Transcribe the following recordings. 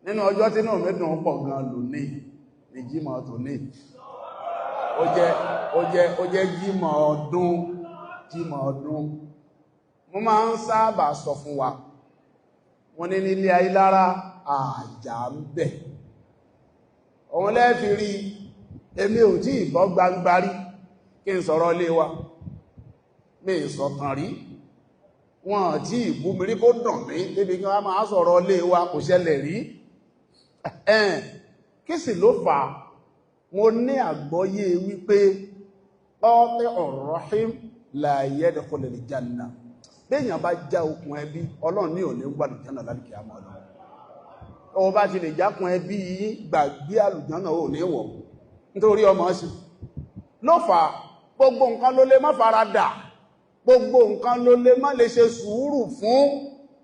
Nínú ọjọ́ tí náà mẹ́dùn pọ̀ gan lónìí ní jímọ̀ tòní. Ó jẹ́ jímọ̀ ọdún, jímọ̀ ọdún. Mo máa ń sábà sọ fún wa, wọ́n ní nílé Ayílára àjà ń bẹ̀. Òun lẹ́ẹ̀fi rí èmi ò tí ìbọ́ gbangba rí kí n sọ̀rọ̀ lé wa. Mi sọ̀tàn rí. Wọ́n tí ìbú mi rí kó dùn mí débi kí wọ́n máa sọ̀rọ̀ lé wa, kò ṣẹlẹ̀ rí. Ẹ̀n kí sì ló fà á? Mo ní àgbọ́yé wípé قاطع الرحم لا يدخل الجنة. Béèyàn bá já okùn ẹbí, Ọlọ́run ní òní wà lùjánà lálùkì àmọ́ lọ. Ó bá ti lè jákun ẹbí yìí, gbàgbé àlùjánà, ò ní wọ̀ nítorí ọmọ sí. Ló fà á, gbogbo nǹkan ló lè má fara dà, gbogbo nǹkan ló lè má lè ṣe sùúrù fún,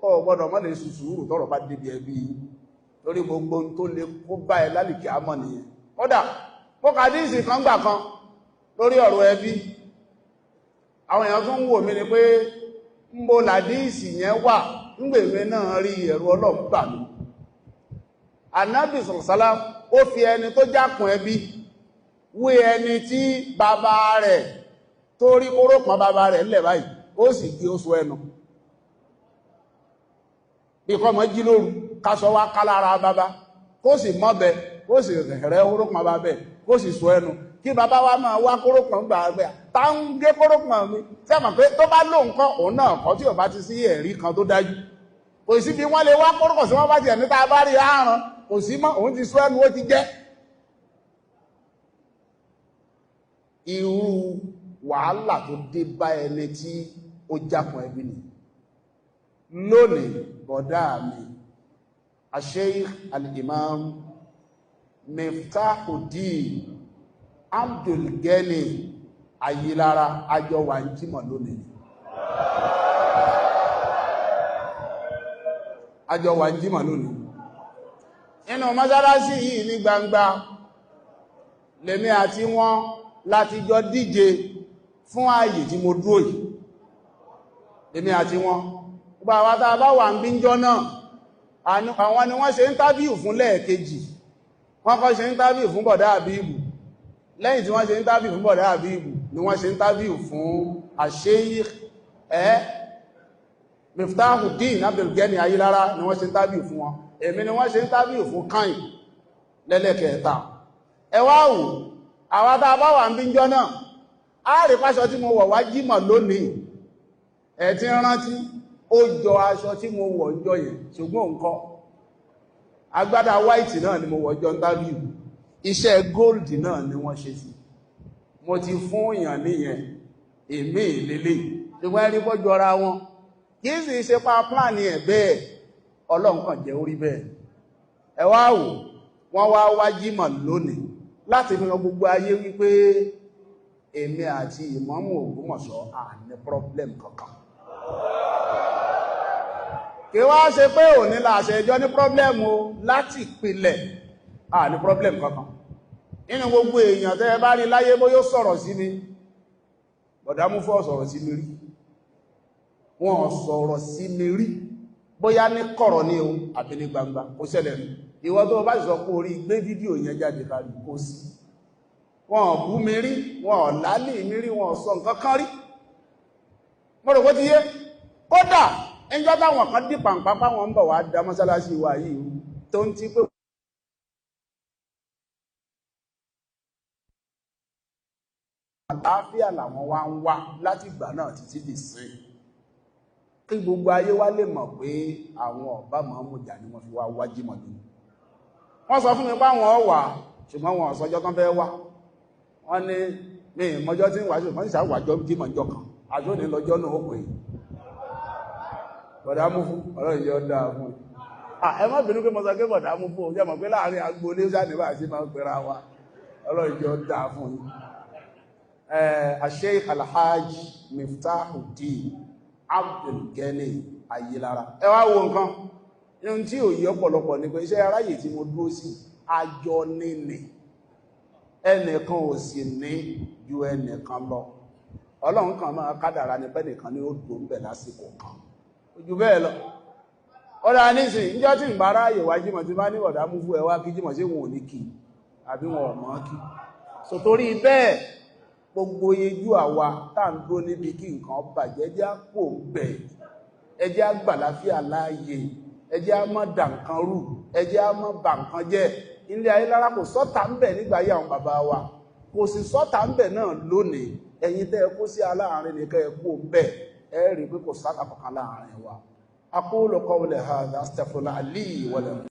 ọ gbọ́dọ̀ má lè ṣe sùúrù tọ́rọ̀ bá débi ẹbí yìí, torí gbogbo ohun tó lè kó bá ẹ lálìkì àmọ́ nìyẹn. Kódà mo kàdíìsì kan gbà kan lórí ọ̀rọ̀ ẹbí, àwọn èèyàn tó ń wò mí ni pé ń bo làdíìsì yẹn wà. Ńgbèmí náà rí, ẹ̀rù Ọlọ́run bà mí. Ànábì sọ̀sálá ó fi ẹni tó jákun ẹbí wé ẹni tí bàbá rẹ̀ tó rí kórópọn bàbá rẹ̀ ńlẹ̀ báyìí, ó sì gbé oṣù ẹnu bí kọ́ mọ́ jí lóru, kásọ wá ká lára bàbá, kó sì mọ́bẹ, kó sì rẹ̀ kórópọn bàbá ẹ̀, kó sì sọ ẹnu, kí bàbá wa máa wá kórópọn gbà gbà tá ń gé kórópọn mi. Tí a mọ̀ pé tó bá lóun kọ́ òun náà kọ́, tí ò bá ti sí ẹ̀rí kan tó dájú, kò sí bí wọ́n lè wá kórópọn sí. Wọ́n bá tiẹ̀ níta bá rí àrùn, kò sí mọ́, òun ti sọ ẹnu, ó ti jẹ́. Irú wàhálà tó dé bá ẹni tí ó jákun ẹbí ni. Lónìí, bọ̀dá mi, Sheikh Al-Imam Miftahuddin Abdulgani Ayilara, àjọ wà ń jímọ̀ lónìí, àjọ wà ń jímọ̀ lónìí nínú mọ́sálásí yìí ní gbangba. Lèmi àti wọn láti jọ díje fún ààyè tí mo dúró yìí, lèmi àti wọn. Gbogbo àwọn tá a bá wà ń bí jọ náà, àwọn ni wọ́n ṣe interview fún lẹ́ẹ̀kejì. Wọ́n kọ́ ṣe interview fún bọ̀dá Àbíbù. Lẹ́yìn tí wọ́n ṣe interview fún bọ̀dá Àbíbù ni wọ́n ṣe interview fún Sheikh ẹ́ Miftahuddin Abdulgani Ayilara ni wọ́n ṣe interview fún wọn. Èmi ni wọ́n ṣe interview fún kain lẹ́lẹ́kẹ̀ẹ́ta. Ẹ wá wò, àwọn tá a bá wà ń bí jọ náà, á rí páṣọ tí mo wọ̀ wá jímọ̀ lónìí, ẹ̀ tí ń rántí, ó jọ aṣọ tí mo wọ̀ jọ yẹn, ṣùgbọ́n nǹkan agbádá white náà ni mo wọ̀ jọ interview. Iṣẹ́ gold náà ni wọ́n ṣe sí. Mo ti fún èèyàn níyẹn, èmi ìlélẹ̀, ṣùgbọ́n ẹni bọ́ jọra wọn. Kì í sì ṣe pa plan ẹ̀ bẹ́ẹ̀, Ọlọ́run kàn jẹ́ orí bẹ́ẹ̀. Ẹ wá wò, wọ́n wá wá jímọ̀ lónìí láti fi hàn gbogbo ayé wípé èmi àti ìmáàmù Ògbómọ̀ṣọ́ à ní problem kankan. Kí wá ṣe pé òní láṣẹ ẹjọ́ ní problem o, láti ìpìlẹ̀ à ní problem kankan. Nínú gbogbo èèyàn tẹ́ ẹ bá rí láyé, bóyá ó sọ̀rọ̀ sí mi, bọ̀dá mú fọ́ sọ̀rọ̀ sí mi rí, wọ́n sọ̀rọ̀ sí mi rí, bóyá ní kọ̀rọ̀ ní o àbí ní gbangba, kò ṣẹlẹ̀ rí. Ìwọ tó bá sọ pé orí gbé fídíò yẹn jáde kárí, kò sí. Wọ́n bú mi rí, wọ́n lálé mi rí, wọ́n sọ nǹkan kan rí. Mo rò kó ti yé. Kódà ẹjọ́ táwọn kan dì pàǹpá páwọn ń bọ̀ wá dá mọ́sálásí wa yìí, tó ń ti pé àlàáfíà làwọn wá ń wá láti ìgbà náà títí dì sí, kí gbogbo ayé wá lè mọ̀ pé àwọn ọ̀bá mọ̀ọ́mùjà ni wọ́n fi wá wá jímọ̀ lónìí. Wọ́n sọ fún mi pé àwọn wà, ṣùgbọ́n wọn ọ̀sọ́jọ́ tán fẹ́ wá. Wọ́n ní mi ìmọ́jọ́ tí ń wá, ṣùgbọ́n ìṣàwàjọ́ jímọ̀ jọ kan àjò ní lọ́jọ́ náà. Ó pè é bọ̀dá mú fún ọlọ́run yọ dáa fún ẹ. Má bínú pé mo sọ pé bọ̀dá mú fún ọ, mọ̀ pé láàrin agboolé sáà nígbà tí máa ń pera wa. Ọlọ́run yọ dáa fún yín. Sheikh Alhaj Miftahuddin Abdulgani Ayilara, ẹ wá wo nǹkan ohun tí ò yí ọ̀pọ̀lọpọ̀ ní pé iṣẹ́ aráyè tí mo dúró sí àjọ níní, ẹnìkan ò sì ní ju ẹnìkan lọ. Ọlọ́run kan máa kádàrá ní pẹ́nìkan ní ó dùn ń bẹ̀ lásìkò kan, ojú bẹ́ẹ̀ lọ. Ọ̀dà nísìn, níjọ́ tí ń bá ráyè wá jímọ̀, tí bá ní ọ̀dà mú fún ẹwà kí jímọ̀, sí wọn ò ní kí àbí wọn ò mọ̀ kí? So torí bẹ́ẹ̀, gbogbo yejú àwa tá ń dúró níbi kí nǹkan bàjẹ́, ẹjẹ́ á kò bẹ̀, ẹjẹ́ á gbàláfíà láàyè, ẹjẹ́ á má dà nǹkan rú, ẹjẹ́ á má bà nǹkan jẹ́. Ilé ayé lára kò sọ́ta ń bẹ̀ nígbà ayé àwọn bàbá wa, kò sì sọ́ta ń bẹ̀ náà lónìí. Ẹ̀yin tẹ́ ẹ kó sí aláàárín nìkan, ẹ kú bẹ̀, ẹ rí pé kò sáta kankan láàárín wa. Aqulu qawli hadha, astaghfirullah li wa lakum.